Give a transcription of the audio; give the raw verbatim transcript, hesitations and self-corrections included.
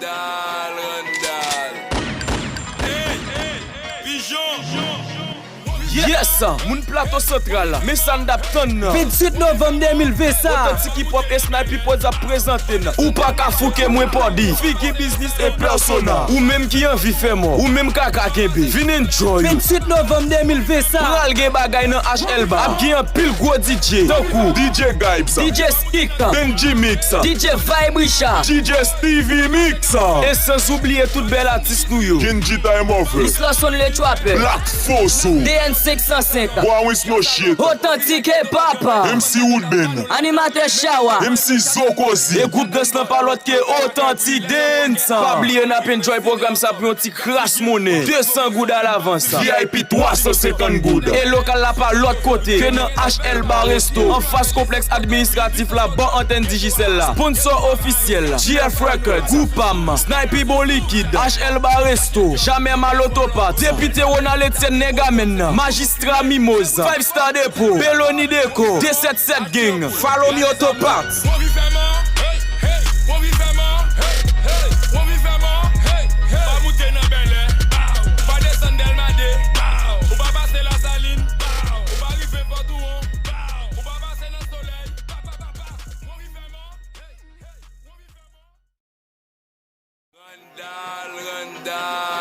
Randal, Randal. Hey, hey, Pijon. Yes, moun Plato Santral, men sa n t ap tann nan. Venntuit novanm de mil ven sa. Otantik Hip Hop e Snipe Records ap prezante n. Ou pa ka fouke mwen, Pòdi. Figi biznis e pèsona. Ou menm ki anvi fè mò, ou menm kaka kenbe. Vin enjoy. Venntuit novanm de mil ven sa. Pral gen bagay nan H L Bar. Ap gen anpil gwo D J. Tankou D J Gybz. D J Skik. Benji Mix. D J Vibe Richard. D J Stevie Mix. E san oubliye tout bèl atis nou yo. Kendji Time Over. Isla Son le Trapper. Black Foso. D N senk san senk. Bwa Winslow Shit. Otantik e papa. M C Woodben. Animatè Chawa. M C Zokozi. E gwoup dans lan pa lòt ke Otantik Dance. Pa bliye n ap enjoy pwogram sa pou yon ti kras monnen. De san goud alavans. V I P twa san senkant goud. E lokal la pa lòt kote ke nan H L Bar Resto, anfas konplèks administratif la, bò antèn Digicel la. Sponsò ofisyèl, G F Records, Goupam, Snipe Bon Likid, H L Bar Resto, Jamè Malotopat, Depite Ronald Etienne Nèg Amèn nan, Majistra Mimoz, Five Star Depo, Beloni Deco, de sèt sèt Gang, Follow Me Autopat. Won't be fè mò, hey, hey, won't be fè mò, hey, hey, won't be fè mò, hey, hey. Pa moute nan Bèlè, bow. Pa desann Dèlmade, bow. Ou pa pase Lasalin, bow. Ou pa rive Fòtouwon, bow. Ou pa pase nan Solèy, pa, pa, pa, pa. Won't be fè mò, hey, hey, won't be fè mò. Randal, Randal.